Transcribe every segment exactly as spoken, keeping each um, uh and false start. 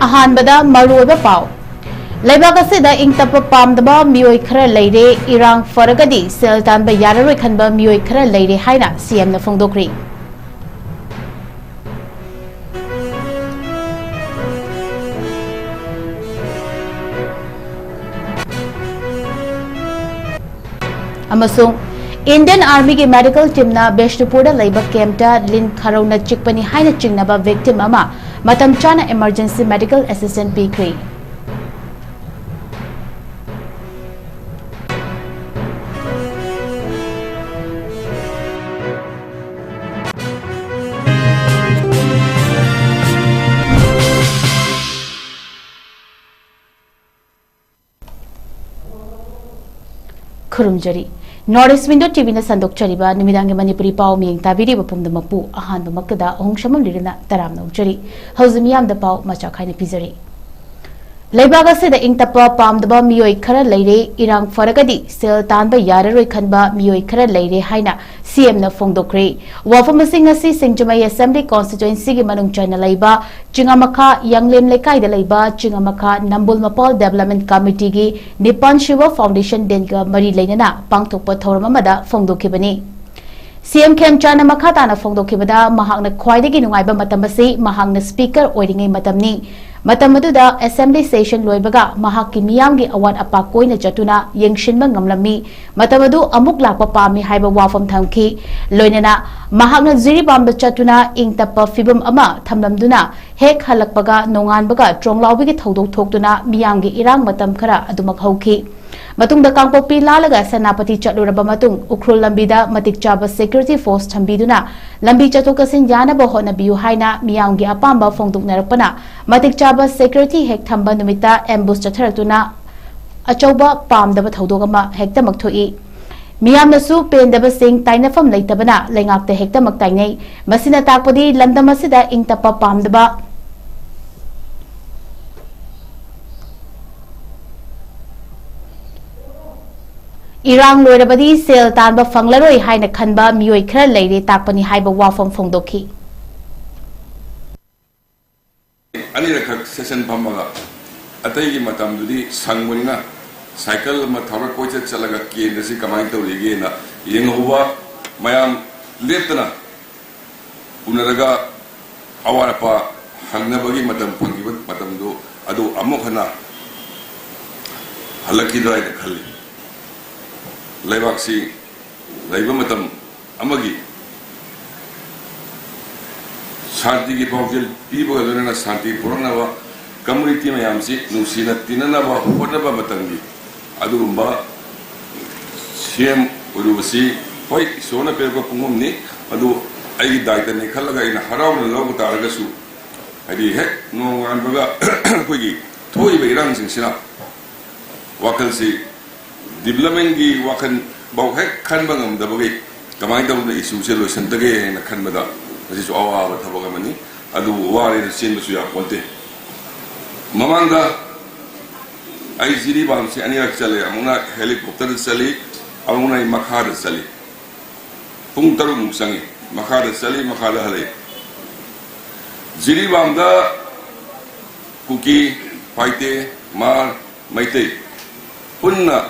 ꯑꯍꯥꯟꯕꯗ ꯃꯔꯨꯑꯣꯏꯕ ꯄꯥꯎ꯫ ꯂꯩꯕꯥꯛ ꯑꯁꯤꯗ ꯏꯪ ꯇꯞꯄ ꯄꯥꯝꯗꯕ ꯃꯤꯑꯣꯏ ꯈꯔ ꯂꯩꯔꯦ, ꯏꯔꯥꯡ ꯐꯔꯒꯗꯤ ꯁꯦꯜ ꯇꯥꯟꯕ ꯌꯥꯔꯔꯣꯏ ꯈꯟꯕ ꯃꯤꯑꯣꯏ ꯈꯔ ꯂꯩꯔꯦ ꯍꯥꯏꯅ ꯁꯤ ꯑꯦꯝꯅ ꯐꯣꯡꯗꯣꯛꯈ꯭ꯔꯤ꯫ ꯑꯃꯁꯨꯡ Indian Armyꯒꯤ medical teamꯅ ꯕꯤꯁꯅꯨꯄꯨꯔꯗ ꯂꯩꯕ campꯇ ꯂꯤꯟ ꯈꯥꯔꯧꯅ ꯆꯤꯛꯄꯅꯤ ꯍꯥꯏꯅ ꯆꯤꯡꯅꯕ victim ꯑꯃ ꯃꯇꯝ ꯆꯥꯅ emergency medical assistance ꯄꯤꯈ꯭ꯔꯦ꯫ ꯈꯨꯔꯨꯝꯖꯔꯤ꯫ North East Window TVꯅ ꯁꯟꯗꯣꯛꯆꯔꯤꯕ ꯅꯨꯃꯤꯗꯥꯡꯒꯤ ꯃꯅꯤꯄꯨꯔꯤ ꯄꯥꯎ ꯃꯤꯌꯦꯡ ꯇꯥꯕꯤꯔꯤꯕ ꯄꯨꯝꯅꯃꯛꯄꯨ ꯑꯍꯥꯟꯕꯃꯛꯇꯗ ꯑꯍꯣꯡ ꯁꯝꯕꯝ ꯂꯤꯔꯅ ꯇꯔꯥꯝꯅ ꯑꯣꯛꯆꯔꯤ꯫ ꯍꯧꯖꯤꯛ ꯃꯤꯌꯥꯝꯗ ꯄꯥꯎ ꯃꯆꯥ ꯈꯥꯏꯅ ꯄꯤꯖꯔꯤ꯫ ꯂꯩꯕꯥꯛ ꯑꯁꯤꯗ ꯏꯪ ꯇꯞꯄ ꯄꯥꯝꯗꯕ ꯃꯤꯑꯣꯏ ꯈꯔ ꯂꯩꯔꯦ, ꯏꯔꯥꯡ ꯐꯔꯒꯗꯤ ꯁꯦꯜ ꯇꯥꯟꯕ ꯌꯥꯔꯔꯣꯏ ꯈꯟꯕ ꯃꯤꯑꯣꯏ ꯈꯔ ꯂꯩꯔꯦ ꯍꯥꯏꯅ ꯁꯤ ꯑꯦꯝꯅ ꯐꯣꯡꯗꯣꯛꯈ꯭ꯔꯦ꯫ ꯋꯥꯐꯝ ꯑꯁꯤ ꯉꯁꯤ ꯁꯤꯡꯖꯃꯩ Assembly Constituencyꯒꯤ ꯃꯅꯨꯡ ꯆꯟꯅ ꯂꯩꯕ ꯆꯤꯡꯉꯥꯃꯈꯥ ꯌꯥꯡꯂꯦꯝ ꯂꯩꯀꯥꯏꯗ ꯂꯩꯕ ꯆꯤꯡꯉꯥꯃꯈꯥ ꯅꯝꯕꯨꯜ ꯃꯄꯥꯜ Development Committeeꯒꯤ ꯅꯤꯄꯥꯟ ꯁꯨꯕ foundation dayꯒ ꯃꯔꯤ ꯂꯩꯅꯅ ꯄꯥꯡꯊꯣꯛꯄ ꯊꯧꯔꯝ ꯑꯃꯗ ꯐꯣꯡꯗꯣꯛꯈꯤꯕꯅꯤ꯫ ꯁꯤ ꯑꯦꯝ ꯈꯦꯝꯆꯥꯟꯅ ꯃꯈꯥ ꯇꯥꯅ ꯐꯣꯡꯗꯣꯛꯈꯤꯕꯗ, ꯃꯍꯥꯛꯅ ꯈ꯭ꯋꯥꯏꯗꯒꯤ ꯅꯨꯡꯉꯥꯏꯕ ꯃꯇꯝ ꯑꯁꯤ ꯃꯍꯥꯛꯅ Speaker ꯑꯣꯏꯔꯤꯉꯩ ꯃꯇꯝꯅꯤ꯫ ꯃꯇꯝ ꯑꯗꯨꯗ Assembly session ꯂꯣꯏꯕꯒ ꯃꯍꯥꯛꯀꯤ ꯃꯤꯌꯥꯝꯒꯤ ꯑꯋꯥꯠ ꯑꯄꯥ ꯀꯣꯏꯅ ꯆꯠꯇꯨꯅ ꯌꯦꯡꯁꯤꯟꯕ ꯉꯝꯂꯝꯃꯤ꯫ ꯃꯇꯝ ꯑꯗꯨ ꯑꯃꯨꯛ ꯂꯥꯛꯄ ꯄꯥꯝꯃꯤ ꯍꯥꯏꯕ ꯋꯥꯐꯝ ꯊꯝꯈꯤ꯫ ꯂꯣꯏꯅꯅ ꯃꯍꯥꯛꯅ ꯖꯤꯔꯤꯕꯥꯝꯗ ꯆꯠꯇꯨꯅ ꯏꯪ ꯇꯞꯄ ꯐꯤꯕꯝ ꯑꯃ ꯊꯝꯂꯝꯗꯨꯅ ꯍꯦꯛ ꯍꯜꯂꯛꯄꯒ ꯅꯣꯡꯉꯥꯟꯕꯒ ꯇ꯭ꯔꯣꯡꯂꯥꯎꯕꯤꯒꯤ ꯊꯧꯗꯣꯛ ꯊꯣꯛꯇꯨꯅ ꯃꯤꯌꯥꯝꯒꯤ ꯏꯔꯥꯡ ꯃꯇꯝ ꯈꯔ ꯑꯗꯨꯃꯛ ꯍꯧꯈꯤ꯫ ꯃꯇꯨꯡꯗ ꯀꯥꯡꯄꯣꯛꯄꯤ ꯂꯥꯜꯂꯒ ꯁꯦꯅꯥꯄꯇꯤ ꯆꯠꯂꯨꯔꯕ ꯃꯇꯨꯡ ꯎꯈ꯭ꯔꯨꯜ ꯂꯝꯕꯤꯗ ꯃꯇꯤꯛ ꯆꯥꯕ security force ꯊꯝꯕꯤꯗꯨꯅ ꯂꯝꯕꯤ ꯆꯠꯊꯣꯛ ꯆꯠꯁꯤꯟ ꯌꯥꯅꯕ ꯍꯣꯠꯅꯕꯤꯌꯨ ꯍꯥꯏꯅ ꯃꯤꯌꯥꯝꯒꯤ ꯑꯄꯥꯝꯕ ꯐꯣꯡꯗꯣꯛꯅꯔꯛꯄꯅ ꯃꯇꯤꯛ ꯆꯥꯕ security ꯍꯦꯛ ꯊꯝꯕ ꯅꯨꯃꯤꯠꯇ ambush ꯆꯠꯊꯔꯛꯇꯨꯅ ꯑꯆꯧꯕ ꯄꯥꯝꯗꯕ ꯊꯧꯗꯣꯛ ꯑꯃ ꯍꯦꯛꯇꯃꯛ ꯊꯣꯛꯏ꯫ ꯃꯤꯌꯥꯝꯅꯁꯨ ꯄꯦꯟꯗꯕꯁꯤꯡ ꯇꯥꯏꯅꯐꯝ ꯂꯩꯇꯕꯅ ꯂꯩꯉꯥꯛꯇ ꯍꯦꯛꯇꯃꯛ ꯇꯥꯏꯅꯩ꯫ ꯃꯁꯤꯅ ꯇꯥꯛꯄꯗꯤ ꯂꯝꯗꯝ ꯑꯁꯤꯗ ꯏꯪ ꯇꯞꯄ ꯄꯥꯝꯗꯕ, ꯏꯔꯥꯡ ꯂꯣꯏꯔꯕꯗꯤ ꯁꯦꯜ ꯇꯥꯟꯕ ꯐꯪꯂꯔꯣꯏ ꯍꯥꯏꯅ ꯈꯟꯕ ꯃꯤꯑꯣꯏ ꯈꯔ ꯂꯩꯔꯦ ꯇꯥꯛꯄꯅꯤ ꯍꯥꯏꯕ ꯋꯥꯐꯝ ꯐꯣꯡꯗꯣꯛꯈꯤ꯫ ꯑꯅꯤꯔꯛꯈꯛ ꯁꯟ ꯐꯝꯃꯒ, ꯑꯇꯩꯒꯤ ꯃꯇꯝꯗꯨꯗꯤ ꯁꯪꯕꯅꯤꯅ ꯁꯥꯏꯀꯜ ꯑꯃ ꯊꯧꯔ ꯀꯣꯏꯆꯠ ꯆꯠꯂꯒ ꯀꯦꯟꯗ꯭ꯔꯁꯤ ꯀꯃꯥꯏꯅ ꯇꯧꯔꯤꯒꯦꯅ ꯌꯦꯡꯍꯧꯕ, ꯃꯌꯥꯝ ꯂꯦꯞꯇꯅ ꯎꯅꯔꯒ ꯑꯋꯥꯠ ꯑꯄꯥ ꯍꯪꯅꯕꯒꯤ ꯃꯇꯝ ꯐꯪꯈꯤꯕ ꯃꯇꯝꯗꯨ ꯑꯗꯨ ꯑꯃꯨꯛ ꯍꯟꯅ ꯍꯜꯂꯛꯈꯤꯗ꯭ꯔꯥ ꯍꯥꯏꯅ ꯈꯜꯂꯤ꯫ ꯂꯩꯕꯥꯛꯁꯤ ꯂꯩꯕ ꯃꯇꯝ ꯑꯃꯒꯤ ꯁꯥꯟꯇꯤꯒꯤ ꯄꯥꯎꯖꯦꯜ ꯄꯤꯕꯒ ꯂꯣꯏꯅꯅ ꯁꯥꯟꯇꯤ ꯄꯨꯔꯛꯅꯕ ꯀꯝꯃꯨꯅꯤꯇꯤ ꯃꯌꯥꯝꯁꯤ ꯅꯨꯡꯁꯤꯅ ꯇꯤꯟꯅꯅꯕ ꯍꯣꯠꯅꯕ ꯃꯇꯝꯒꯤ ꯑꯗꯨꯒꯨꯝꯕ ꯁꯤ ꯑꯦꯝ ꯑꯣꯏꯔꯨꯕꯁꯤ, ꯍꯣꯏ, ꯏꯁꯣꯔꯅ ꯄꯤꯔꯛꯄ ꯄꯨꯡꯐꯝꯅꯤ꯫ ꯑꯗꯨ ꯑꯩꯒꯤ ꯗꯥꯏꯇꯅꯤ ꯈꯜꯂꯒ ꯑꯩꯅ ꯍꯔꯥꯎꯅ ꯂꯧꯕ ꯇꯥꯔꯒꯁꯨ, ꯍꯥꯏꯗꯤ, ꯍꯦꯛ ꯅꯣꯡꯉꯥꯟꯕꯒ ꯑꯩꯈꯣꯏꯒꯤ ꯊꯣꯛꯏꯕ ꯏꯔꯥꯡꯁꯤꯡꯁꯤꯅ ꯋꯥꯈꯜꯁꯤ ꯗꯤꯕ꯭ꯂꯞꯃꯦꯟꯒꯤ ꯋꯥꯈꯜ ꯐꯥꯎ ꯍꯦꯛ ꯈꯟꯕ ꯉꯝꯗꯕꯒꯤ ꯀꯃꯥꯏꯅ ꯇꯧꯗꯅ ꯏꯁꯨꯁꯦ ꯂꯣꯏꯁꯤꯟꯗꯒꯦ ꯍꯥꯏꯅ ꯈꯟꯕꯗ ꯃꯁꯤꯁꯨ ꯑꯋꯥꯕ ꯊꯕꯛ ꯑꯃꯅꯤ꯫ ꯑꯗꯨꯕꯨ ꯋꯥꯔꯦꯅ ꯆꯦꯟꯕꯁꯨ ꯌꯥꯄꯣꯟꯇꯦ꯫ ꯃꯃꯥꯡꯗ ꯑꯩ ꯖꯤꯔꯤꯕꯥꯝꯁꯤ ꯑꯅꯤꯔꯛ ꯆꯠꯂꯦ꯫ ꯑꯃꯨꯛꯅ ꯍꯦꯂꯤꯀꯣꯞꯇꯔꯗ ꯆꯠꯂꯤ, ꯑꯃꯨꯛꯅ ꯑꯩ ꯃꯈꯥꯗ ꯆꯠꯂꯤ꯫ ꯄꯨꯡ ꯇꯔꯨꯛꯃꯨꯛ ꯆꯪꯉꯤ ꯃꯈꯥꯗ ꯆꯠꯂꯤ, ꯃꯈꯥꯗ ꯍꯜꯂꯛꯏ꯫ ꯖꯤꯔꯤꯕꯥꯝꯗ ꯀꯨꯀꯤ, ꯄꯥꯏꯇꯦ, ꯃꯥꯔ, ꯃꯩꯇꯩ ꯄꯨꯟꯅ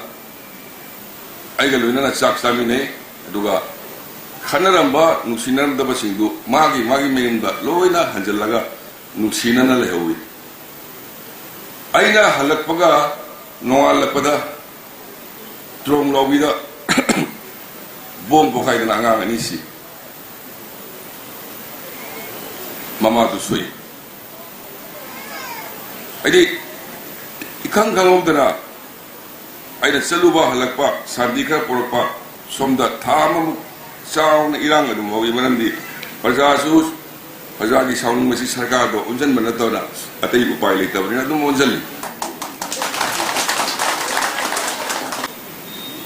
ꯑꯩꯒ ꯂꯣꯏꯅꯅ ꯆꯥꯛ ꯆꯥꯃꯤꯟꯅꯩ꯫ ꯑꯗꯨꯒ ꯈꯠꯅꯔꯝꯕ, ꯅꯨꯡꯁꯤꯅꯔꯝꯗꯕꯁꯤꯡꯗꯨ ꯃꯥꯒꯤ ꯃꯥꯒꯤ ꯃꯌꯨꯝꯗ ꯂꯣꯏꯅ ꯍꯟꯖꯤꯜꯂꯒ ꯅꯨꯡꯁꯤꯅꯅ ꯂꯩꯍꯧꯏ꯫ ꯑꯩꯅ ꯍꯜꯂꯛꯄꯒ ꯅꯣꯡꯉꯥꯜꯂꯛꯄꯗ ꯇ꯭ꯔꯣꯝ ꯂꯥꯎꯕꯤꯗ ꯕꯣꯝ ꯄꯣꯈꯥꯏꯗꯅ ꯑꯉꯥꯡ ꯑꯅꯤ ꯁꯤ꯫ ꯃꯃꯥꯗꯨ ꯁꯣꯛꯏ꯫ ꯍꯥꯏꯗꯤ, ꯏꯈꯪ ꯈꯪꯍꯧꯗꯅ ꯑꯩꯅ ꯆꯠꯂꯨꯕ, ꯍꯜꯂꯛꯄ, ꯁꯥꯟꯇꯤ ꯈꯔ ꯄꯨꯔꯛꯄ, ꯁꯣꯝꯗ ꯊꯥ ꯑꯃꯃꯨꯛ ꯆꯥꯎꯅ ꯏꯔꯥꯡ ꯑꯗꯨꯝ ꯍꯧꯏ꯫ ꯃꯔꯝꯗꯤ ꯄ꯭ꯔꯖꯥꯁꯨ, ꯄ꯭ꯔꯖꯥꯒꯤ ꯁꯥꯎꯅꯤꯡꯕꯁꯤ ꯁꯔꯀꯥꯔꯗ ꯑꯣꯟꯁꯤꯟꯕ ꯅꯠꯇꯅ ꯑꯇꯩ ꯎꯄꯥꯏ ꯂꯩꯇꯕꯅꯤꯅ ꯑꯗꯨꯝ ꯑꯣꯟꯁꯤꯜꯂꯤ꯫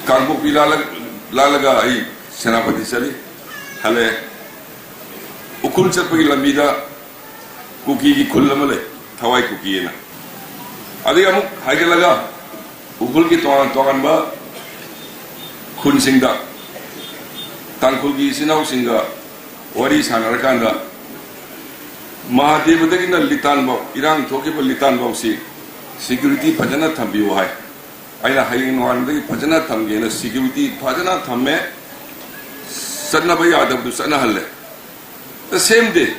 ꯀꯥꯡꯄꯣꯛꯄꯤ ꯂꯥꯜꯂ-, ꯂꯥꯜꯂꯒ ꯑꯩ ꯁꯦꯅꯥꯄꯇꯤ ꯆꯠꯂꯤ, ꯍꯜꯂꯛꯑꯦ꯫ ꯎꯈ꯭ꯔꯨꯜ ꯆꯠꯄꯒꯤ ꯂꯝꯕꯤꯗ ꯀꯨꯀꯤꯒꯤ ꯈꯨꯜ ꯑꯃ ꯂꯩ, ꯊꯋꯥꯏ ꯀꯨꯀꯤ ꯍꯥꯏꯅ꯫ ꯑꯗꯒꯤ ꯑꯃꯨꯛ ꯍꯥꯏꯒꯠꯂꯒ ꯎꯈ꯭ꯔꯨꯜꯒꯤ ꯇꯣꯉꯥꯟ ꯇꯣꯉꯥꯟꯕ ꯈꯨꯟꯁꯤꯡꯗ ꯇꯥꯡꯈꯨꯜꯒꯤ ꯏꯆꯤꯟ ꯏꯅꯥꯎꯁꯤꯡꯒ ꯋꯥꯔꯤ ꯁꯥꯟꯅꯔꯀꯥꯟꯗ ꯃꯍꯥꯗꯦꯕꯗꯒꯤꯅ ꯂꯤꯇꯥꯟꯐꯥꯎ, ꯏꯔꯥꯡ ꯊꯣꯛꯈꯤꯕ ꯂꯤꯇꯥꯟꯐꯥꯎꯁꯤ security ꯐꯖꯅ ꯊꯝꯕꯤꯌꯨ ꯍꯥꯏ꯫ ꯑꯩꯅ ꯍꯌꯦꯡ ꯅꯣꯡꯉꯥꯟꯕꯗꯒꯤ ꯐꯖꯅ ꯊꯝꯒꯦꯅ security ꯐꯖꯅ ꯊꯝꯃꯦ꯫ ꯆꯠꯅꯕ ꯌꯥꯗꯕꯗꯨ ꯆꯠꯅꯍꯜꯂꯦ꯫ The same day,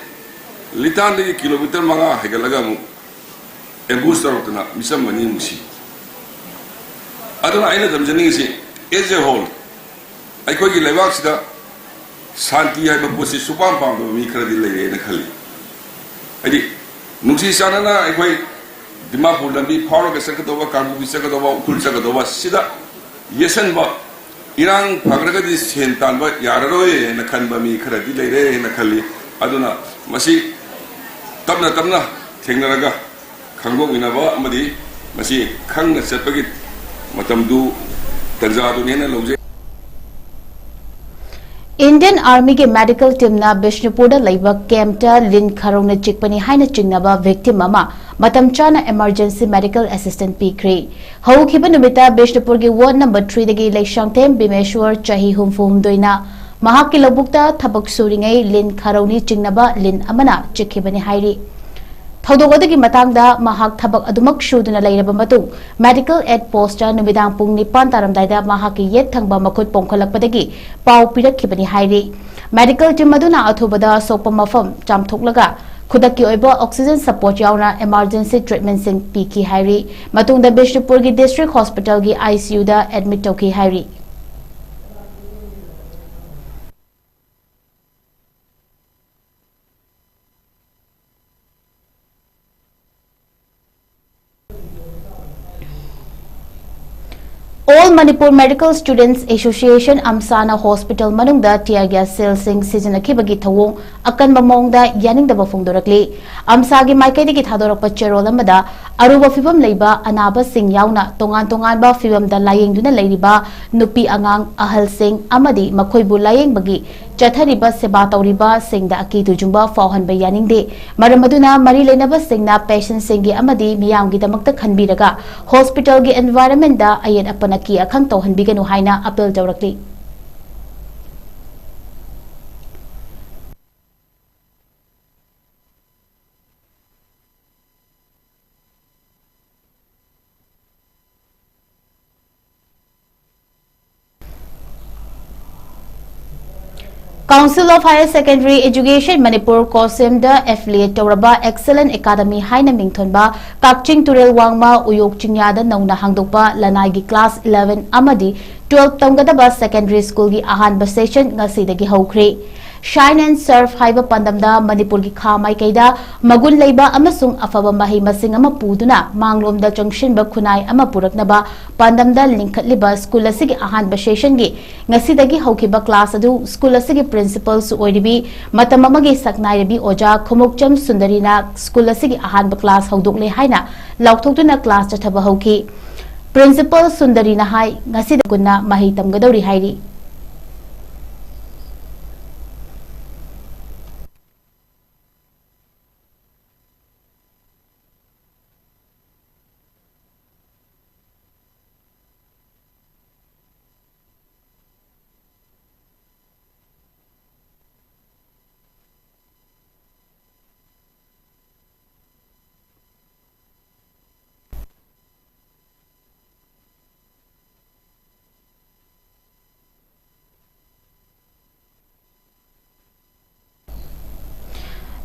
ꯂꯤꯇꯥꯟꯗꯒꯤ ꯀꯤꯂꯣꯃꯤꯇꯔ ꯃꯉꯥ ꯍꯥꯏꯒꯠꯂꯒ ꯑꯃꯨꯛ ambush ꯇꯧꯔꯛꯇꯅ ꯃꯤꯆꯝ ꯑꯅꯤꯃꯨꯛ ꯁꯤ꯫ ꯑꯗꯨꯅ ꯑꯩꯅ ꯊꯝꯖꯅꯤꯡꯉꯤꯁꯤ, as a whole, ꯑꯩꯈꯣꯏꯒꯤ ꯂꯩꯕꯥꯛꯁꯤꯗ ꯁꯥꯟꯇꯤ ꯍꯥꯏꯕ ꯄꯣꯠꯁꯤ ꯁꯨꯄꯥꯝ ꯄꯥꯝꯗꯕ ꯃꯤ ꯈꯔꯗꯤ ꯂꯩꯔꯦꯅ ꯈꯜꯂꯤ꯫ ꯍꯥꯏꯗꯤ, ꯅꯨꯡꯁꯤ ꯆꯥꯟꯅꯅ ꯑꯩꯈꯣꯏ ꯗꯤꯃꯥꯄꯨꯔ ꯂꯝꯕꯤ ꯐꯥꯎꯔꯒ ꯆꯠꯀꯗꯧꯕ, ꯀꯥꯡꯄꯣꯛꯄꯤ ꯆꯠꯀꯗꯧꯕ, ꯎꯈ꯭ꯔꯨꯜ ꯆꯠꯀꯗꯧꯕ, ꯁꯤꯗ ꯌꯦꯠꯁꯟꯕ, ꯏꯔꯥꯡ ꯐꯒ꯭ꯔꯒꯗꯤ ꯁꯦꯟ ꯇꯥꯟꯕ ꯌꯥꯔꯔꯣꯏ ꯍꯥꯏꯅ ꯈꯟꯕ ꯃꯤ ꯈꯔꯗꯤ ꯂꯩꯔꯦ ꯍꯥꯏꯅ ꯈꯜꯂꯤ꯫ ꯑꯗꯨꯅ ꯃꯁꯤ ꯇꯞꯅ ꯇꯞꯅ ꯊꯦꯡꯅꯔꯒ ꯈꯪꯗꯣꯛꯃꯤꯟꯅꯕ ꯑꯃꯗꯤ ꯃꯁꯤ ꯈꯪꯅ ꯆꯠꯄꯒꯤ ꯃꯇꯝꯗꯨ, ꯇꯟꯖꯥꯗꯨꯅꯦꯅ ꯂꯧꯖꯩ꯫ Indian Army ꯒꯤ medical team ꯅ ꯕꯤꯁꯅꯨꯄꯨꯔꯗ ꯂꯩꯕ camp ꯇ ꯂꯤꯟ ꯈꯥꯔꯧꯅ ꯆꯤꯛꯄꯅꯤ ꯍꯥꯏꯅ ꯆꯤꯡꯅꯕ victim ꯑꯃ ꯃꯇꯝ ꯆꯥꯅ emergency medical assistance ꯄꯤꯈ꯭ꯔꯦ꯫ ꯍꯧꯈꯤꯕ ꯅꯨꯃꯤꯠꯇ ꯕꯤꯁꯅꯨꯄꯨꯔꯒꯤ ward number three ꯗꯒꯤ ꯂꯩꯁꯥꯡꯊꯦꯝ ꯕꯤꯃꯦꯁ꯭ꯋꯔ, ꯆꯍꯤ ꯍꯨꯝꯐꯨ ꯍꯨꯝꯗꯣꯏꯅ ꯃꯍꯥꯛꯀꯤ ꯂꯧꯕꯨꯛꯇ ꯊꯕꯛ ꯁꯨꯔꯤꯉꯩ ꯂꯤꯟ ꯈꯥꯔꯧꯅꯤ ꯆꯤꯡꯅꯕ ꯂꯤꯟ ꯑꯃꯅ ꯆꯤꯛꯈꯤꯕꯅꯤ ꯍꯥꯏꯔꯤ꯫ ꯊꯧꯗꯣꯛ ꯑꯗꯨꯒꯤ ꯃꯇꯥꯡꯗ ꯃꯍꯥꯛ ꯊꯕꯛ ꯑꯗꯨꯃꯛ ꯁꯨꯗꯨꯅ ꯂꯩꯔꯕ ꯃꯇꯨꯡ medical aid post ꯇ ꯅꯨꯃꯤꯗꯥꯡ ꯄꯨꯡ ꯅꯤꯄꯥꯟ ꯇꯥꯔꯝꯗꯥꯏꯗ ꯃꯍꯥꯛꯀꯤ ꯌꯦꯠ ꯊꯪꯕ ꯃꯈꯨꯠ ꯄꯣꯝꯈꯠꯂꯛꯄꯗꯒꯤ ꯄꯥꯎ ꯄꯤꯔꯛꯈꯤꯕꯅꯤ ꯍꯥꯏꯔꯤ꯫ Medical team ꯑꯗꯨꯅ ꯑꯊꯨꯕꯗ ꯑꯁꯣꯛꯄ ꯃꯐꯝ ꯆꯥꯝꯊꯣꯛꯂꯒ ꯈꯨꯗꯛꯀꯤ ꯑꯣꯏꯕ oxygen support ꯌꯥꯎꯅ emergency treatment ꯁꯤꯡ ꯄꯤꯈꯤ ꯍꯥꯏꯔꯤ꯫ ꯃꯇꯨꯡꯗ ꯕꯤꯁꯅꯨꯄꯨꯔꯒꯤ district hospital ꯒꯤ I C U the admit ꯇꯧꯈꯤ ꯍꯥꯏꯔꯤ꯫ All Manipur Medical Students Association, AMSA ꯅ hospital ꯃꯅꯨꯡꯗ tear gas shell ꯁꯤꯡ ꯁꯤꯖꯤꯟꯅꯈꯤꯕꯒꯤ ꯊꯧꯑꯣꯡ ꯑꯀꯟꯕ ꯃꯑꯣꯡꯗ ꯌꯥꯅꯤꯡꯗꯕ ꯐꯣꯡꯗꯣꯔꯛꯂꯤ꯫ AMSA ꯒꯤ ꯃꯥꯏꯀꯩꯗꯒꯤ ꯊꯥꯗꯣꯔꯛꯄ ꯆꯦꯔꯣꯜ ꯑꯃꯗ, ꯑꯔꯨꯕ ꯐꯤꯚꯝ ꯂꯩꯕ ꯑꯅꯥꯕꯁꯤꯡ ꯌꯥꯎꯅ ꯇꯣꯉꯥꯟ ꯇꯣꯉꯥꯟꯕ ꯐꯤꯚꯝꯗ ꯂꯥꯌꯦꯡꯗꯨꯅ ꯂꯩꯔꯤꯕ ꯅꯨꯄꯤ ꯑꯉꯥꯡ, ꯑꯍꯜꯁꯤꯡ ꯑꯃꯗꯤ ꯃꯈꯣꯏꯕꯨ ꯂꯥꯌꯦꯡꯕꯒꯤ ꯆꯠꯊꯔꯤꯕ ꯁꯦꯕꯥ ꯇꯧꯔꯤꯕꯁꯤꯡꯗ ꯑꯀꯤ ꯇꯨꯖꯨꯡꯕ ꯐꯥꯎꯍꯟꯕ ꯌꯥꯅꯤꯡꯗꯦ꯫ ꯃꯔꯝ ꯑꯗꯨꯅ ꯃꯔꯤ ꯂꯩꯅꯕꯁꯤꯡꯅ patient ꯁꯤꯡꯒꯤ ꯑꯃꯗꯤ ꯃꯤꯌꯥꯝꯒꯤꯗꯃꯛꯇ ꯈꯟꯕꯤꯔꯒ hospital ꯒꯤ environment ꯗ ꯑꯌꯦꯠ ꯑꯄꯟ ꯑꯀꯤ ꯑꯈꯪ ꯇꯧꯍꯟꯕꯤꯒꯅꯨ ꯍꯥꯏꯅ appeal ꯇꯧꯔꯛꯂꯤ꯫ Council of Higher Secondary Education Manipur, COHSEM the affiliate ꯇꯧꯔꯕ Excellent Academy ꯍꯥꯏꯅ ꯃꯤꯡꯊꯣꯟꯕ ꯀꯛꯆꯤꯡ ꯇꯨꯔꯦꯜ ꯋꯥꯡꯃ ꯎꯌꯣꯛ ꯆꯤꯡꯌꯥꯗ ꯅꯧꯅ ꯍꯥꯡꯗꯣꯛꯄ ꯂꯅꯥꯏꯒꯤ class eleven ꯑꯃꯗꯤ twelve ꯇꯝꯒꯗꯕ secondary school ꯒꯤ ꯑꯍꯥꯟꯕ session ꯉꯁꯤꯗꯒꯤ ꯍꯧꯈ꯭ꯔꯦ꯫ Shine and Serve ꯍꯥꯏꯕ ꯄꯥꯟꯗꯝꯗ ꯃꯅꯤꯄꯨꯔꯒꯤ ꯈꯥ ꯃꯥꯏꯀꯩꯗ ꯃꯒꯨꯟ ꯂꯩꯕ ꯑꯃꯁꯨꯡ ꯑꯐꯕ ꯃꯍꯩ ꯃꯁꯤꯡ ꯑꯃ ꯄꯨꯗꯨꯅ ꯃꯥꯡꯂꯣꯝꯗ ꯆꯪꯁꯤꯟꯕ ꯈꯨꯟꯅꯥꯏ ꯑꯃ ꯄꯨꯔꯛꯅꯕ ꯄꯥꯟꯗꯝꯗ ꯂꯤꯡꯈꯠꯂꯤꯕ school ꯑꯁꯤꯒꯤ ꯑꯍꯥꯟꯕ session ꯒꯤ ꯉꯁꯤꯗꯒꯤ ꯍꯧꯈꯤꯕ class ꯑꯗꯨ school ꯑꯁꯤꯒꯤ principal ꯁꯨ ꯑꯣꯏꯔꯤꯕꯤ ꯃꯇꯝ ꯑꯃꯒꯤ ꯁꯛꯅꯥꯏꯔꯕꯤ ꯑꯣꯖꯥ ꯈꯨꯃꯨꯛꯆꯝ ꯁꯨꯟꯗꯔꯤꯅ school ꯑꯁꯤꯒꯤ ꯑꯍꯥꯟꯕ class ꯍꯧꯗꯣꯛꯂꯦ ꯍꯥꯏꯅ ꯂꯥꯎꯊꯣꯛꯇꯨꯅ class ꯆꯠꯊꯕ ꯍꯧꯈꯤ꯫ Principal ꯁꯨꯟꯗꯔꯤꯅ ꯍꯥꯏ, ꯉꯁꯤꯗ ꯀꯨꯟꯅ ꯃꯍꯩ ꯇꯝꯒꯗꯧꯔꯤ ꯍꯥꯏꯔꯤ꯫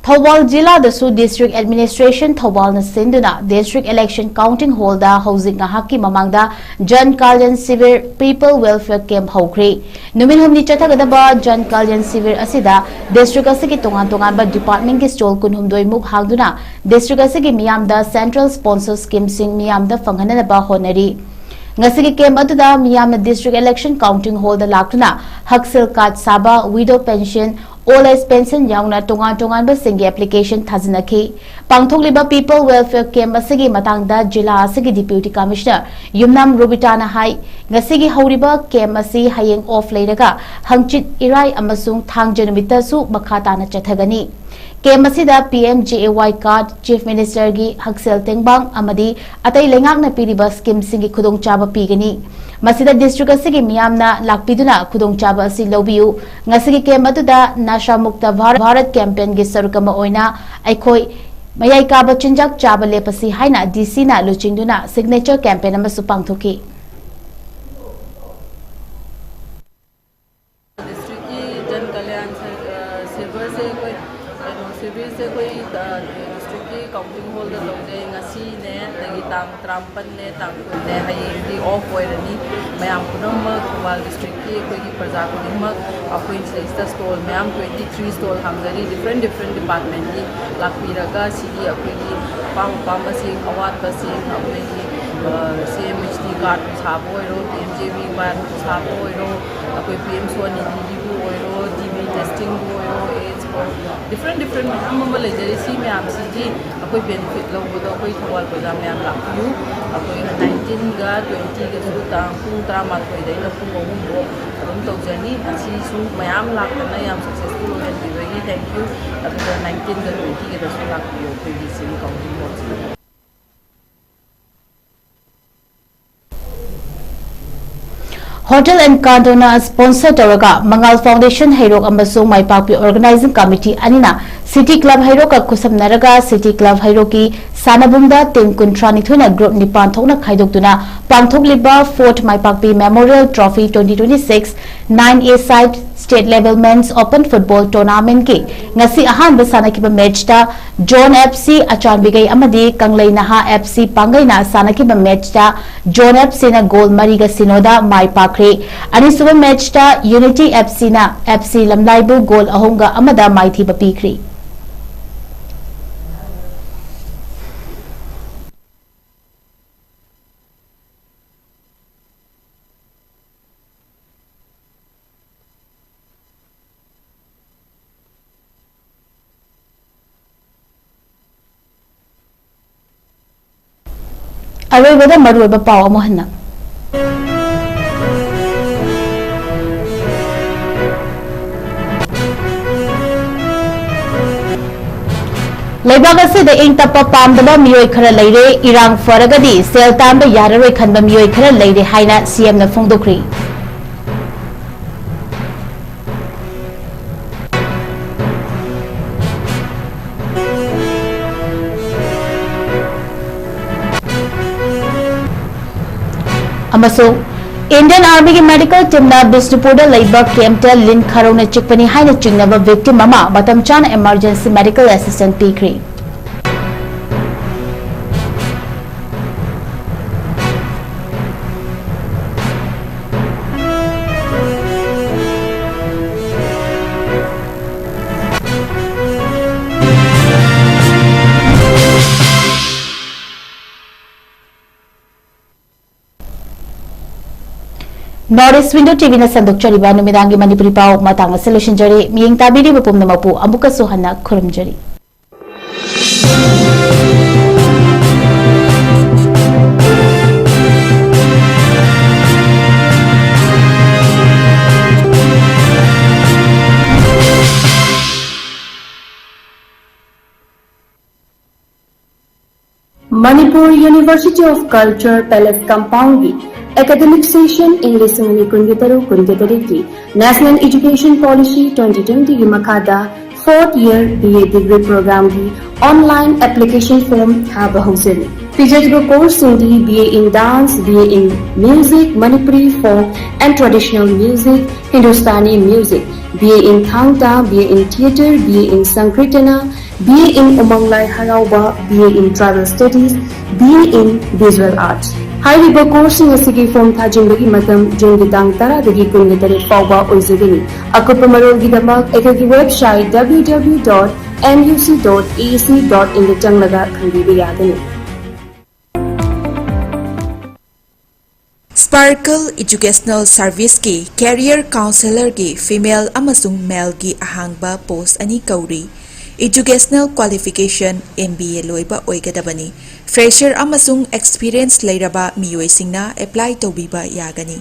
ꯊꯧꯕꯥꯜ ꯖꯤꯂꯥꯗꯁꯨ District Administration ꯊꯧꯕꯥꯜꯅ ꯁꯤꯟꯗꯨꯅ District Election Counting Hall ꯗ ꯍꯧꯖꯤꯛ ꯉꯥꯏꯍꯥꯛꯀꯤ ꯃꯃꯥꯡꯗ Jan Kalyan Shivir People Welfare Camp ꯍꯧꯈ꯭ꯔꯦ꯫ ꯅꯨꯃꯤꯠ ꯍꯨꯝꯅꯤ ꯆꯠꯊꯒꯗꯕ Jan Kalyan Shivir ꯑꯁꯤꯗ district ꯑꯁꯤꯒꯤ ꯇꯣꯉꯥꯟ ꯇꯣꯉꯥꯟꯕ department ꯀꯤ stall ꯀꯨꯟꯍꯨꯝꯗꯣꯏ ꯃꯨꯛ ꯍꯥꯡꯗꯨꯅ district ꯑꯁꯤꯒꯤ ꯃꯤꯌꯥꯝꯗ central sponsor scheme ꯁꯤꯡ ꯃꯤꯌꯥꯝꯗ ꯐꯪꯍꯟꯅꯅꯕ ꯍꯣꯠꯅꯔꯤ꯫ ꯉꯁꯤꯒꯤ camp ꯑꯗꯨꯗ ꯃꯤꯌꯥꯝꯅ District Election Counting Hall ꯗ ꯂꯥꯛꯇꯨꯅ ꯍꯛꯁꯦꯜ card ꯁꯥꯕ, widow pension, old age pension ꯌꯥꯎꯅ ꯇꯣꯉꯥꯟ ꯇꯣꯉꯥꯟꯕꯁꯤꯡꯒꯤ application ꯊꯥꯖꯤꯟꯅꯈꯤ꯫ ꯄꯥꯡꯊꯣꯛꯂꯤꯕ People Welfare Camp ꯑꯁꯤꯒꯤ ꯃꯇꯥꯡꯗ ꯖꯤꯂꯥ ꯑꯁꯤꯒꯤ Deputy Commissioner ꯌꯨꯝꯅꯥꯝ ꯔꯣꯕꯤꯇꯥꯅ ꯍꯥꯏ, ꯉꯁꯤꯒꯤ ꯍꯧꯔꯤꯕ camp ꯑꯁꯤ ꯍꯌꯦꯡ off ꯂꯩꯔꯒ ꯍꯪꯆꯤꯠ ꯏꯔꯥꯏ ꯑꯃꯁꯨꯡ ꯊꯥꯡꯖ ꯅꯨꯃꯤꯠꯇꯁꯨ ꯃꯈꯥ ꯇꯥꯅ ꯆꯠꯊꯒꯅꯤ꯫ Camp ꯑꯁꯤꯗ P M J A Y card, Chief Minister ꯒꯤ ꯍꯛꯁꯦꯜ ꯇꯦꯡꯕꯥꯡ ꯑꯃꯗꯤ ꯑꯇꯩ ꯂꯩꯉꯥꯛꯅ ꯄꯤꯔꯤꯕ scheme ꯁꯤꯡꯒꯤ ꯈꯨꯗꯣꯡꯆꯥꯕ ꯄꯤꯒꯅꯤ꯫ ꯃꯁꯤꯗ district ꯑꯁꯤꯒꯤ ꯃꯤꯌꯥꯝꯅ ꯂꯥꯛꯄꯤꯗꯨꯅ ꯈꯨꯗꯣꯡꯆꯥꯕ ꯑꯁꯤ ꯂꯧꯕꯤꯌꯨ꯫ ꯉꯁꯤꯒꯤ camp ꯑꯗꯨꯗ ꯅꯁꯥ ꯃꯨꯛꯇ ꯚꯥꯔꯠ, ꯚꯥꯔꯠ campaign ꯒꯤ ꯁꯔꯨꯛ ꯑꯃ ꯑꯣꯏꯅ ꯑꯩꯈꯣꯏ ꯃꯌꯥꯏ ꯀꯥꯕ ꯆꯤꯟꯖꯥꯛ ꯆꯥꯕ ꯂꯦꯞꯄꯁꯤ ꯍꯥꯏꯅ D C ꯅ ꯂꯨꯆꯤꯡꯗꯨꯅ signature campaign ꯑꯃꯁꯨ ꯄꯥꯡꯊꯣꯛꯈꯤ꯫ District ꯀꯤ Jan Kalyan ꯁꯤꯅꯦ, ꯑꯗꯒꯤ ꯇꯥꯡ ꯇꯔꯥꯃꯥꯄꯜꯅꯦ, ꯇꯥꯡ ꯀꯨꯟꯅꯦ, ꯍꯌꯦꯡꯗꯤ ꯑꯣꯐ ꯑꯣꯏꯔꯅꯤ꯫ ꯃꯌꯥꯝ ꯄꯨꯝꯅꯃꯛ ꯊꯧꯕꯥꯜ ꯗꯤꯁꯇ꯭ꯔꯤꯛꯀꯤ ꯑꯩꯈꯣꯏꯒꯤ ꯄ꯭ꯔꯖꯥ ꯈꯨꯗꯤꯡꯃꯛ ꯑꯩꯈꯣꯏ ꯁꯤꯗꯩꯁꯤꯗ ꯁ꯭ꯇꯣꯜ ꯃꯌꯥꯝ, ꯇ꯭ꯋꯦꯟꯇꯤ ꯊ꯭ꯔꯤ ꯁ꯭ꯇꯣꯜ ꯍꯥꯡꯖꯔꯤ, ꯗꯤꯐ꯭ꯔꯦꯟ ꯗꯤꯐ꯭ꯔꯦꯟ ꯗꯤꯄꯥꯔꯠꯃꯦꯟꯒꯤ ꯂꯥꯛꯄꯤꯔꯒ ꯁꯤꯒꯤ ꯑꯩꯈꯣꯏꯒꯤ ꯑꯄꯥꯝ ꯑꯄꯥꯝꯕꯁꯤꯡ, ꯑꯋꯥꯠꯄꯁꯤꯡ, ꯑꯩꯈꯣꯏꯒꯤ ꯁꯤ ꯑꯦꯝ ꯑꯩꯆ ꯗꯤ ꯀꯥꯔꯠ ꯁꯥꯕ ꯑꯣꯏꯔꯣ, ꯄꯤ ꯑꯦꯝ ꯖꯦ ꯋꯤ ꯋꯥꯏ ꯁꯥꯕ ꯑꯣꯏꯔꯣ, ꯑꯩꯈꯣꯏ ꯄꯤ ꯑꯦꯝ ꯁ꯭ꯋꯥꯅꯤꯙꯤꯒꯤꯕꯨ ꯑꯣꯏꯔꯣ, ꯇꯤ ꯕꯤ ꯇꯦꯁꯇꯤꯡꯕꯨ ꯑꯣꯏꯔꯣ, ꯑꯦꯠꯁ ꯑꯣꯏꯔꯣ, ꯗꯤꯐ꯭ꯔꯦꯟ ꯗꯤꯐ꯭ꯔꯦꯟ ꯃꯌꯥꯝ ꯑꯃ ꯂꯩꯖꯔꯤ꯫ ꯁꯤ ꯃꯌꯥꯝꯁꯤꯒꯤ ꯑꯩꯈꯣꯏ ꯕꯦꯅꯤꯐꯤꯠ ꯂꯧꯕꯗꯣ ꯑꯩꯈꯣꯏ ꯊꯧꯕꯥꯜ ꯄ꯭ꯔꯖꯥ ꯃꯌꯥꯝ ꯂꯥꯛꯄꯤꯌꯨ꯫ ꯑꯩꯈꯣꯏ ꯅꯥꯏꯟꯇꯤꯟꯒ ꯇ꯭ꯋꯦꯟꯇꯤꯒꯁꯨ ꯇꯥꯡ ꯄꯨꯡ ꯇꯔꯥꯃꯥꯊꯣꯏꯗꯩꯅ ꯄꯨꯡ ꯑꯍꯨꯝ ꯐꯥꯎ ꯑꯗꯨꯝ ꯇꯧꯖꯅꯤ꯫ ꯑꯁꯤꯁꯨ ꯃꯌꯥꯝ ꯂꯥꯛꯇꯅ ꯌꯥꯝ ꯁꯛꯁꯦꯁꯐꯨꯜ ꯑꯣꯏꯍꯟꯕꯤꯕꯒꯤ ꯊꯦꯡꯛ ꯌꯨ꯫ ꯑꯗꯨꯒ ꯅꯥꯏꯟꯇꯤꯟꯒ ꯇ꯭ꯋꯦꯟꯇꯤꯒꯗꯁꯨ ꯂꯥꯛꯄꯤꯌꯨ ꯑꯩꯈꯣꯏꯒꯤ ꯁꯤꯒꯤ ꯀꯥꯎꯟꯁꯤꯜ ꯍꯣꯜꯁꯤꯗ꯫ Hotel and Condoꯅ sponsor ꯇꯧꯔꯒ ꯃꯉꯥꯜ Foundation ꯍꯩꯔꯣꯛ ꯑꯃꯁꯨꯡ ꯃꯥꯏꯄꯥꯛꯄꯤ Organizing Committee ꯑꯅꯤꯅ City Club ꯍꯩꯔꯣꯛꯀ ꯈꯨꯠꯁꯝꯅꯔꯒ City Club ꯍꯩꯔꯣꯛꯀꯤ ꯁꯥꯟꯅꯕꯨꯡꯗ team ꯀꯨꯟꯊ꯭ꯔꯥꯅꯤꯊꯣꯏꯅ group ꯅꯤꯄꯥꯟ ꯊꯣꯛꯅ ꯈꯥꯏꯗꯣꯛꯇꯨꯅ ꯄꯥꯡꯊꯣꯛꯂꯤꯕ Fort ꯃꯥꯏꯄꯥꯛꯄꯤ Memorial Trophy twenty twenty-six nine A side State Level Men's Open Football Tournamentꯀꯤ ꯉꯁꯤ ꯑꯍꯥꯟꯕ ꯁꯥꯟꯅꯈꯤꯕ matchꯇ Zone F C ꯑꯆꯥꯟꯕꯤꯒꯩ ꯑꯃꯗꯤ ꯀꯪꯂꯩ ꯅꯍꯥ F C ꯄꯥꯡꯒꯩꯅ ꯁꯥꯟꯅꯈꯤꯕ matchꯇ Zone F Cꯅ goal ꯃꯔꯤꯒ ꯁꯤꯅꯣꯗ ꯃꯥꯏ ꯄꯥꯛꯈ꯭ꯔꯦ꯫ ꯑꯅꯤꯁꯨꯕ matchꯇ Unity F Cꯅ F C ꯂꯝꯂꯥꯏꯕꯨ goal ꯑꯍꯨꯝꯒ ꯑꯃꯗ ꯃꯥꯏꯊꯤꯕ ꯄꯤꯈ꯭ꯔꯦ꯫ ꯑꯔꯣꯏꯕꯗ ꯃꯔꯨꯑꯣꯏꯕ ꯄꯥꯎ ꯑꯃꯨꯛ ꯍꯟꯅ꯫ ꯂꯩꯕꯥꯛ ꯑꯁꯤꯗ ꯏꯪ ꯇꯞꯄ ꯄꯥꯝꯗꯕ ꯃꯤꯑꯣꯏ ꯈꯔ ꯂꯩꯔꯦ꯫ ꯏꯔꯥꯡ ꯐꯔꯒꯗꯤ ꯁꯦꯜ ꯇꯥꯟꯕ ꯌꯥꯔꯔꯣꯏ ꯈꯟꯕ ꯃꯤꯑꯣꯏ ꯈꯔ ꯂꯩꯔꯦ ꯍꯥꯏꯅ C Mꯅ ꯐꯣꯡꯗꯣꯛꯈ꯭ꯔꯤ꯫ ꯑꯃꯁꯨꯡ Indian Armyꯒꯤ medical teamꯅ ꯕꯤꯁꯅꯨꯄꯨꯔꯗ ꯂꯩꯕ campꯇ ꯂꯤꯟ ꯈꯥꯔꯧꯅ ꯆꯤꯛꯄꯅꯤ ꯍꯥꯏꯅ ꯆꯤꯡꯅꯕ victim ꯑꯃ ꯃꯇꯝ ꯆꯥꯅ emergency medical assistance ꯄꯤꯈ꯭ꯔꯤ꯫ North East Window T Vꯅ ꯁꯟꯗꯣꯛꯆꯔꯤꯕ ꯅꯨꯃꯤꯗꯥꯡꯒꯤ ꯃꯅꯤꯄꯨꯔꯤ ꯄꯥꯎ ꯃꯇꯥꯡ ꯑꯁꯤ ꯂꯣꯏꯁꯤꯟꯖꯔꯦ꯫ ꯃꯤꯠꯌꯦꯡ ꯇꯥꯕꯤꯔꯤꯕ ꯄꯨꯝꯅꯃꯛꯄꯨ ꯑꯃꯨꯛꯀꯁꯨ ꯍꯟꯅ ꯈꯨꯔꯨꯝꯖꯔꯤ꯫ Manipur University of Culture Palace Compoundꯒꯤ academic session ꯏꯪ ꯂꯤꯁꯤꯡ ꯑꯅꯤ ꯀꯨꯟꯒ ꯇꯔꯨꯛ ꯀꯨꯟꯒ ꯇꯔꯦꯠꯀꯤ National Education Policy twenty twentyꯒꯤ ꯃꯈꯥꯗ fourth year B A degree programꯒꯤ online application form ꯊꯥꯕ ꯍꯧꯖꯔꯤ꯫ ꯄꯤꯖꯔꯤꯕ courseꯁꯤꯡꯗꯤ B A in Dance, B A in Music, Manipuri Folk and Traditional Music, Hindustani Music, B A in Thang Ta, B A in Theatre, B A in Sankirtana, B A in Umang Lai Harauba, B A in Tribal Studies, B A in Visual Arts꯫ ꯍꯥꯏꯔꯤꯕ courseꯁꯤꯡ ꯑꯁꯤꯒꯤ form ꯊꯥꯖꯤꯟꯕꯒꯤ ꯃꯇꯝ Juneꯒꯤ ꯇꯥꯡ ꯇꯔꯥꯗꯒꯤ ꯀꯨꯟꯒ ꯇꯔꯦꯠ ꯐꯥꯎꯕ ꯑꯣꯏꯖꯒꯅꯤ꯫ ꯑꯀꯨꯞꯄ ꯃꯔꯣꯜꯒꯤꯗꯃꯛ ꯑꯩꯈꯣꯏꯒꯤ website W W W dot N U C dot A C dot inꯗ ꯆꯪꯂꯒ ꯈꯪꯕꯤꯕ ꯌꯥꯒꯅꯤ꯫ Sparkle Educational Serviceꯀꯤ Career Counsellorꯒꯤ female ꯑꯃꯁꯨꯡ maleꯒꯤ ꯑꯍꯥꯡꯕ post ꯑꯅꯤ ꯀꯧꯔꯤ꯫ Educational qualification M B A ꯂꯣꯏꯕ ꯑꯣꯏꯒꯗꯕꯅꯤ꯫ Fresher ꯑꯃꯁꯨꯡ experience ꯂꯩꯔꯕ ꯃꯤꯑꯣꯏꯁꯤꯡꯅ apply ꯇꯧꯕꯤꯕ ꯌꯥꯒꯅꯤ꯫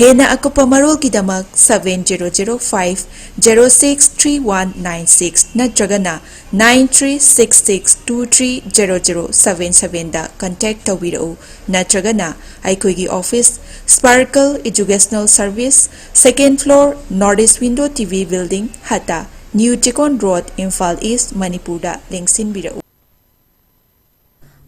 ꯍꯦꯟꯅ ꯑꯀꯨꯞꯄ ꯃꯔꯣꯜꯒꯤꯗꯃꯛ seven zero zero five zero six three one nine six ꯅꯠꯇ꯭ꯔꯒꯅ nine three six six two three zero zero seven sevenꯗ contact ꯇꯧꯕꯤꯔꯛꯎ, ꯅꯠꯇ꯭ꯔꯒꯅ ꯑꯩꯈꯣꯏꯒꯤ office, Sparkle Educational Service, second floor, North East Window T V Building, ꯍꯠꯇ, New Chikon Road, Imphal East, ꯃꯅꯤꯄꯨꯔꯗ ꯂꯦꯡꯁꯤꯟꯕꯤꯔꯛꯎ꯫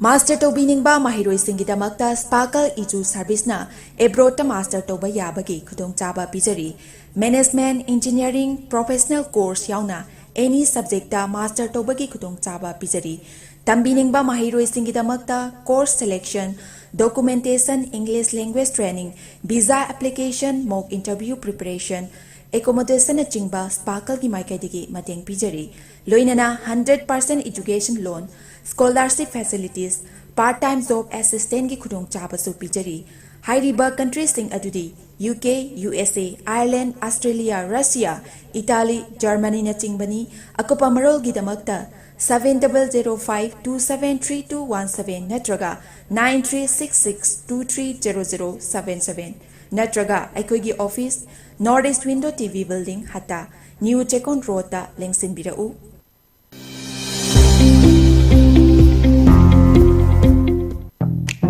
Master ꯇꯧꯕꯤꯅꯤꯡꯕ ꯃꯍꯩꯔꯣꯏꯁꯤꯡꯒꯤꯗꯃꯛꯇ Sparkle Edu Serviceꯅ abroadꯇ master ꯇꯧꯕ ꯌꯥꯕꯒꯤ ꯈꯨꯗꯣꯡꯆꯥꯕ ꯄꯤꯖꯔꯤ꯫ Management, Engineering, Professional Course ꯌꯥꯎꯅ any subjectꯇ master ꯇꯧꯕꯒꯤ ꯈꯨꯗꯣꯡꯆꯥꯕ ꯄꯤꯖꯔꯤ꯫ ꯇꯝꯕꯤꯅꯤꯡꯕ ꯃꯍꯩꯔꯣꯏꯁꯤꯡꯒꯤꯗꯃꯛꯇ course selection, documentation, English language training, visa application, mock interview preparation, accommodationnꯆꯤꯡꯕ Sparkleꯒꯤ ꯃꯥꯏꯀꯩꯗꯒꯤ ꯃꯇꯦꯡ ꯄꯤꯖꯔꯤ꯫ ꯂꯣꯏꯅꯅ hundred percent education loan, scholarship facilities, part time job assistantꯀꯤ ꯈꯨꯗꯣꯡꯆꯥꯕꯁꯨ ꯄꯤꯖꯔꯤ꯫ ꯍꯥꯏꯔꯤꯕ countryꯁꯤꯡ ꯑꯗꯨꯗꯤ ꯌꯨ ꯀꯦ, ꯌꯨ ꯑꯦꯁ ꯑꯦ, ꯑꯥꯌꯔꯂꯦꯟꯗ, ꯑꯁꯇ꯭ꯔꯦꯂꯤꯌꯥ, ꯔꯁꯤꯌꯥ, ꯏꯇꯥꯂꯤ, ꯖꯔꯃꯅꯤꯅꯆꯤꯡꯕꯅꯤ꯫ ꯑꯀꯨꯞꯄ ꯃꯔꯣꯜꯒꯤꯗꯃꯛꯇ seven double zero five two seven three two one seven ꯅꯠꯇ꯭ꯔꯒ nine three six six two three zero zero seven seven ꯅꯠꯇ꯭ꯔꯒ ꯑꯩꯈꯣꯏꯒꯤ office, North East Window T V Building, ꯍꯠꯇꯥ, new Chekon ꯔꯣꯗꯇ ꯂꯦꯡꯁꯤꯟꯕꯤꯔꯛꯎ꯫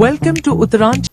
Welcome to Uttaranchal